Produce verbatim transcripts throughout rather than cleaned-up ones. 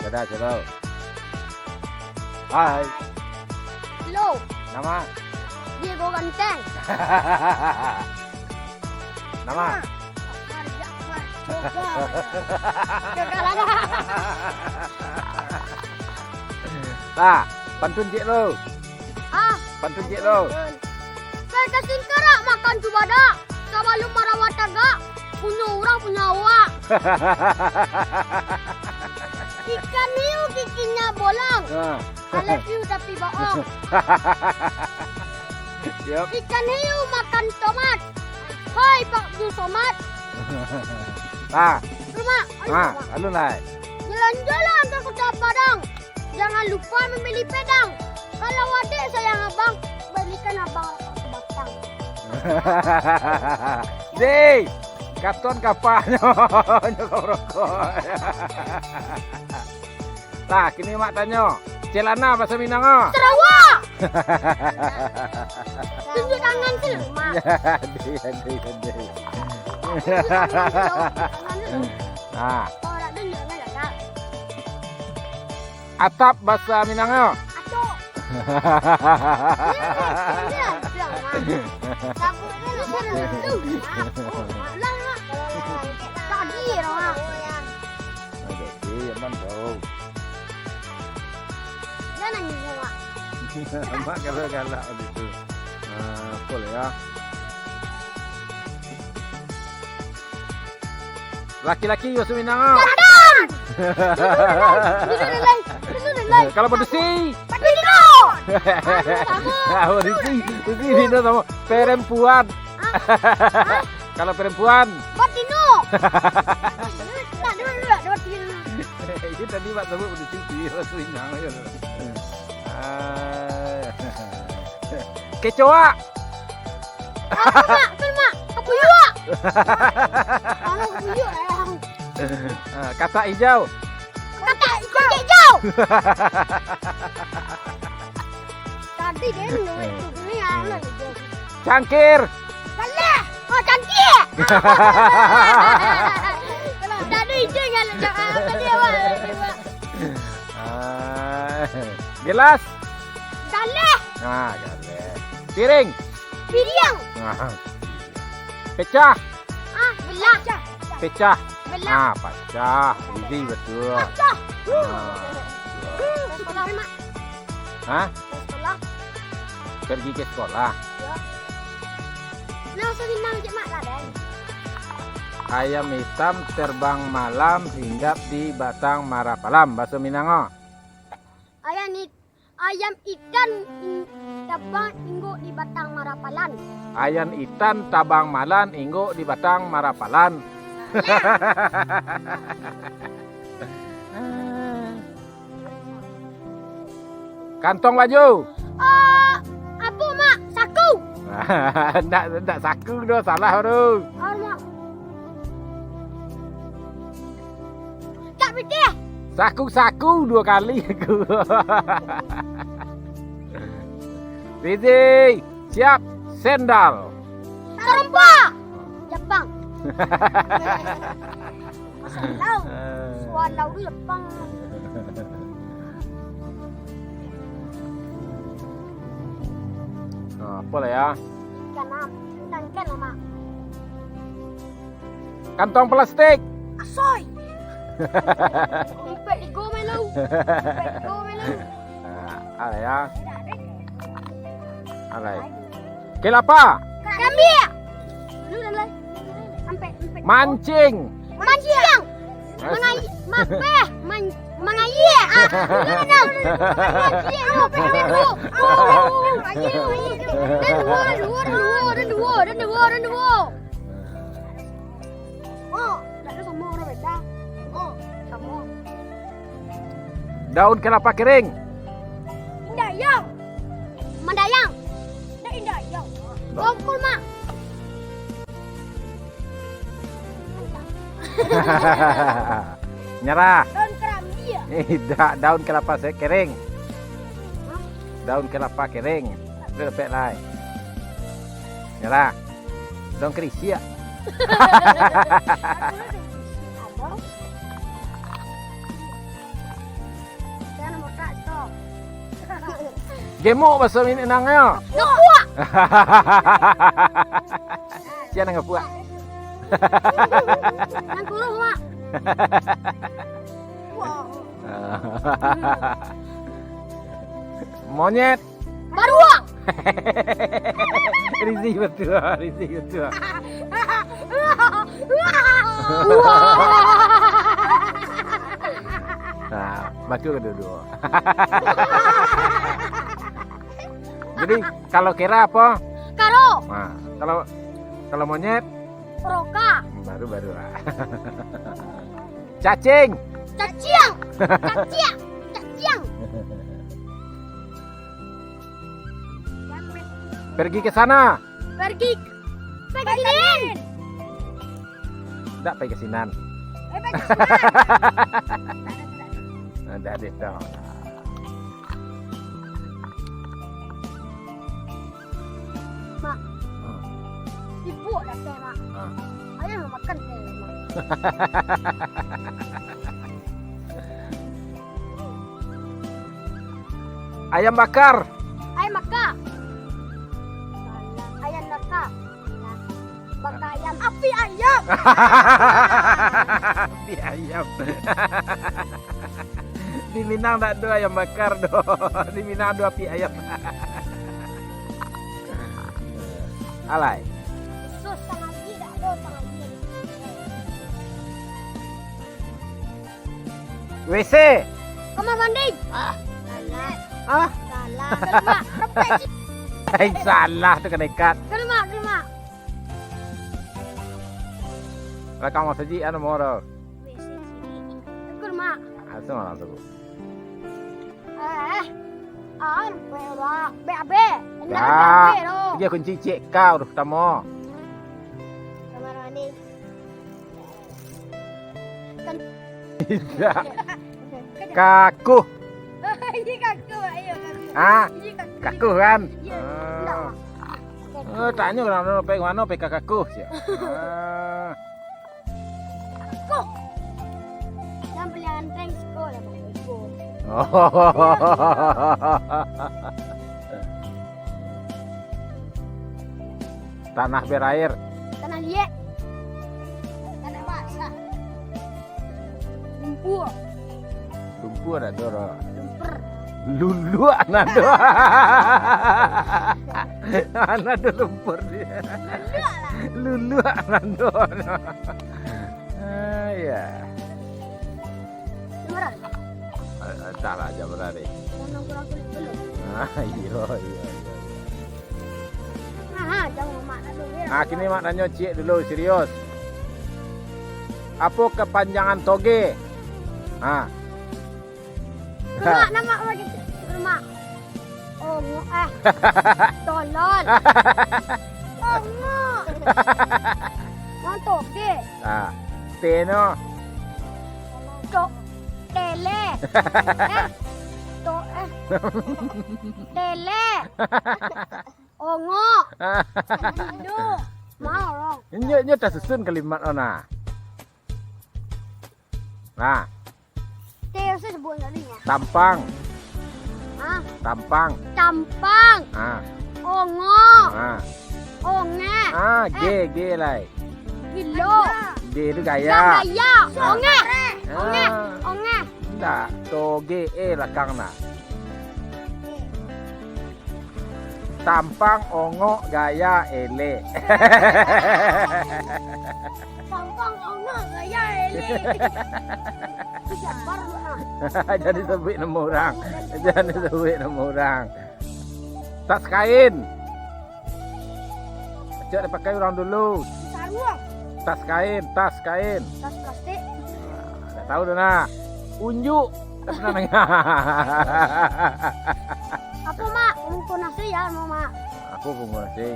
Dah, coba. Hai. Halo. Nama? Diego Ganteng. Nama? Jafar, Jafar. Coba. Coba lah dah. Lah, pantun ciek lu. Ah. Pantun ciek lu. Pantun. Kai kasingkarak makan cubadak, sabalun marawat tagak, punyo urang punyo awak. Ikan hiu giginyo bolong. Ah. I love you tapi bohong. Siap. Ikan hiu makan tomat. Hai Pak Abdul Somad. Ah. Rumah, Ah, alun lah. Jalan-jalan ka Kota Padang. Jangan lupa membeli pedang. Kalau adek sayang abang, belikan abang rokok sebatang. Deh, katon kapahnyo, nyo kau rokok. Lah, kini mak tanyo, celana bahaso Minang, ah? Sarawa. Tunjuk tangan tu, Mak. Aduh, aduh, aduh. Tunjuk tangan tu, Mak. Ah. Kalau nak tunjuk tangan, tak? Atap bahaso Minangnyo? Acok. Tadi, Mak. Aduh, si Yaman tahu. Mak kalau galak begitu. Ah, apo lah ya? Laki-laki yo Minang, ah. Jantan! Kalau padusi? Padusi! Ah, padusi, padusi samo. Perempuan. Kalau perempuan? Batino. Nah, dulu, dulu, dulu, dulu. Itu tadi Mak sebut padusi, yo Minang yo. Ah. Kecoa. Apa, Mak? Apa, Mak? Kapuyuak. Mana kapuyuak, eh? Ah, katak ijau. Katak ijau. Tadi kan, ini, ah, ijau. Cangkir. Salah. Oh, cantik. Tadi ijau kan, tadi awak, tadi awak. Ah, gelas. Galeh. Ah, galeh. Piring. Piriang. Ah. Pecah. Ah, belah. Pecah. Belah. Ah, pacah. Jadi betul. Pacah. Ah. Sekolah, Mak. Hah? Sekolah. Pergi ke sekolah. Ya. Nah, usah bilang je, Mak, lah, Den. Ayam hitam terbang malam, hinggap di batang marapalam. Bahaso Minangnyo. Ayam it-, ayam ikan in-, tabang inggok di batang marapalan. Ayam ikan tabang malam, inggok di batang marapalan. Kantong baju. Ah, apo, Mak? Saku. Ndak, ndak saku doh, salah tu. Alamak. Cak pitih. Saku-saku duo kali aku. Rizi, siap, sendal. Tarompa. Japang. Sandal. Eh. Sandal tu Japang. Ah, apo lah ya? Ikan ap-, ikan, ikan, Mak. Kantong plastik. Asoy. Impek igo melu. Impek igo melu. Ah, alai ya. Alai. Kelapa. Kambia. Lu dah lai. Ampek, ampek. Mancing. Mancing. Mangai-, ma-, beh, man-, mangaia. Ah, lu dah. Mangaia, lu, lu, lu, lu, lu, lu. Dan duo, dan duo, dan duo, dan duo, dan duo, dan duo. Oh, tak ada sama orang beda. Oh, sama. Daun kelapa kering. Mandayang. Mandayang. Dah mandayang. Bongkol, Mak. Nyerah. Daun kerambia. Tidak, daun kelapa se-, kering. Hah? Daun kelapa kering. Lepek lai. Nyerah. Daun kerisiak. Gemuk baso Minangnyo. Ngapuak. Sia nan ngapuak. Nan kurus, Mak. Monyet. Baruak. Risih batua, risih batua. Nah, batua ka duo-duo. Jadi, kalau kera apo? Karo. Nah, kalau, kalau monyet? Roka. Baru, baru. Cacing. Caciang. Caciang. Caciang. Pergi ke sana. Pergi. Pergi ke sini. Ndak pai ka sinan. Eh, pai ka sinan. Ndak deh, dong. Mak. Hmm. Ibu dah serak. Hmm. Ayah nak makan, eh, Mak. Ayam bakar. Ayam bakar. Ayam bakar. Bakar ayam. Api ayam. Api ayam. Di Minang tak ada ayam bakar doh. Di Minang ada api ayam. Alai. Sus, tangan dia tak ada, tangan dia. W C. Kamar mandi. Ah. Salah. Ah. Salah. Salah. Hai, salah tu kena ikat. Salah, salah. Lah, kamar sajik anu moro. W C kiri. Ikut, Mak. Asa malam tu. Eh. Ah, be, be, be. Dah. Dia kunci cek kau tu pertama. Kamar mandi. Kan. Tidak. Kakuh. Iya, kakuh, ayo, kakuh. Ah, iya, kakuh. Kakuh, kan? Iya. Ah. Ndak, Mak. Oh, tanyo urang tu, pai mano, pai ka kakuh, sia. Ah. Kakuh. Yang paling anteng siko lah, Mak. Siko. Oh. Tanah berair. Tanah liek. Tanah basah. Lumpur. Lumpur ado, Ro. Lumper. Luluak nan ado. Nan ado lumpur dia. Luluak lah. Luluak nan ado. Ah, ya. Jam bara? Ah, entahlah, jam bara ni. Jam enam kurang sepuluh. Ah, iya, iya, iya. Aha, jam mak nak dulu, ya. Ah, kini mak nanyo ciek dulu, serius. Apo kepanjangan toge? Ah. Lemak, nama lagi. Lemak. Ongok, eh. Tolol. Ongok. Wong toge. Ah, T no. Tok tele. Eh. Tok, eh. Tele. Ongok. Aduh. Mau, Rong. Inyo, inyo tasusun kalimat, Ona. Nah. Teh, usah sebut tadi, ya. Tampang. Ah. Tampang. Tampang. Ah. Ongok. Ah. Ongek. Ah, G, eh. G lai. Gilo. G tu gaya. Gaya. Ah. Ongek. Ah. Ongek. Ongek. Ndak. Toge, eh, belakang nah. Tampang, ongok, gaya, elek. Tampang, ongok, gaya, elek. Itu gambar, Mak. Jan disabuik namo urang. Jan disabuik namo urang. Tas kain. Acok dipakai urang dulu. Saruang. Tas kain, tas kain. Tas plastik. Nah, ndak tahu dah nah. Unjuk. Tak pernah dengar. Apo, Mak? Bungkus nasi ya, no, Mak. Apo bungkus nasi?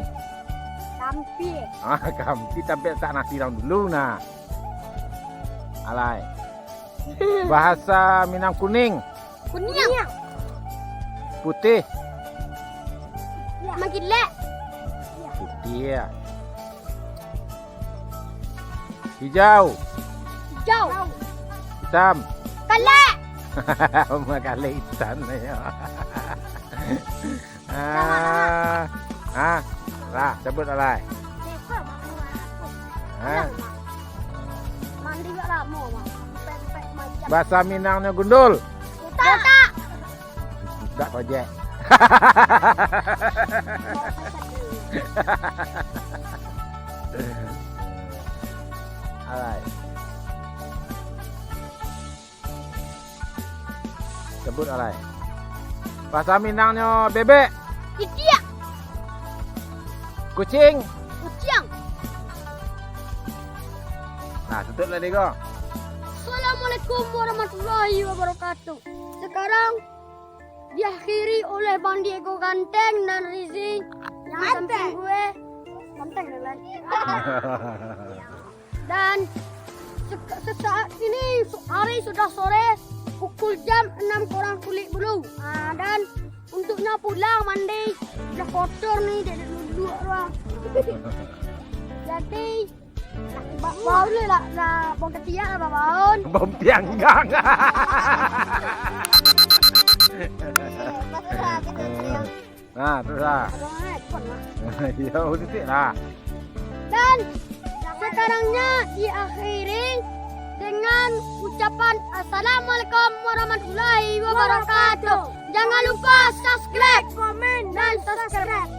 Kampi. Ah, kampi, tapi tak nasi urang dulu nah. Alai. Bahasa Minang kuning. Kuniang. Putih. Ya. Manggilek. Putih, ya. Hijau. Hijau. Hitam. Kalek. Makalek hitam, ya. Ah, ah, lah, sabut lah. Ah. Mandi gak lamo, Mak. Pempek macam. Bahasa Minangnyo gundul. Utak. Utak. Dak tojek. Alai. Sabut alai. Bahasa Minangnyo bebek. Itiak. Kucing. Kuciang. Nah, tutup lah, Diego. Assalamualaikum warahmatullahi wabarakatuh. Sekarang diakhiri oleh Bang Diego Ganteng dan Rizky yang di samping gue. Ganteng, Rizky. Dan se-, sesaat ini su-, hari sudah sore, pukul jam enam kurang kulik bulu. Ah, dan untuknya pulang mandi, udah kotor nih, dek duduak doang. Jadi, ba-, baun lah, lah, lah, bau ketiak lah, baun. Bau pianggang. Nah, terus lah. Abang iPhone lah. Ya, udah lah. Dan sekarangnya diakhiri dengan ucapan Assalamualaikum warahmatullahi wabarakatuh. Jangan lupa subscribe, komen, dan subscribe.